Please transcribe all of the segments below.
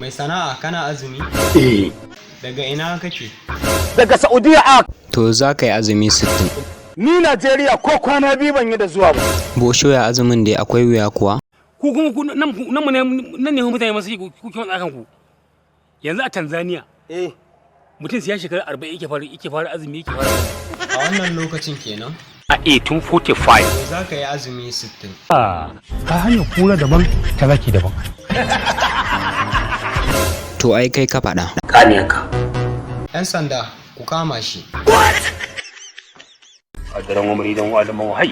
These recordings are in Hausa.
Mai sana'a, kana azumi? Eh. Daga ina kake? Daga Saudiya a. To, za ka yi azumi 60. Ni Najeriya ko kwana 2 ban yi da zuwa ba. Bosho, ya azumin da akwai wuya kuwa? Ku kuma ku nan nan mu ne, nan ne mutane masu kuke matsa kanku. Yanzu a Tanzania mutum sai ya shekara 40 yake fara azumi, yake fara. A wannan lokacin kenan? A 1845. To, za ka yi azumi 60. Ta hanyar kura daban, ta zaki daban. To, ai kai ka faɗa. Kaniyanka. 'Yan sanda, ku kama shi. A daren umri dan wa'alaman wahai.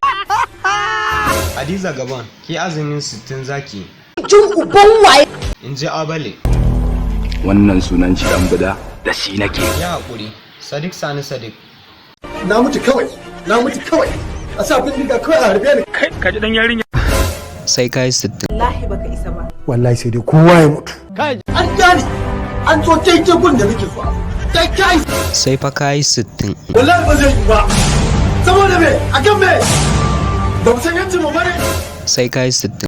Hadiza Gabon, ke azumin 60 zaki. Jin uban waye? In ji Abale. Wannan sunan shi dan buda da shi nake. Ya haƙuri. Sadiq Sani Sadiq. Na mutu kawai, na mutu kawai, a sa bindiga kawai a harbe ni. Kai ka ji dan yarinya. Sai ka yi 60. Wallahi baka isa ba. Wallahi sai dai kowa ya mutu. An gane an zo daidai gun da nake so, kai kai. Sai fa ka yi 60. Wallahi ba zai yi ba. Saboda me? Akan me? Ba mu san yancin mu bane. Sai ka yi 60.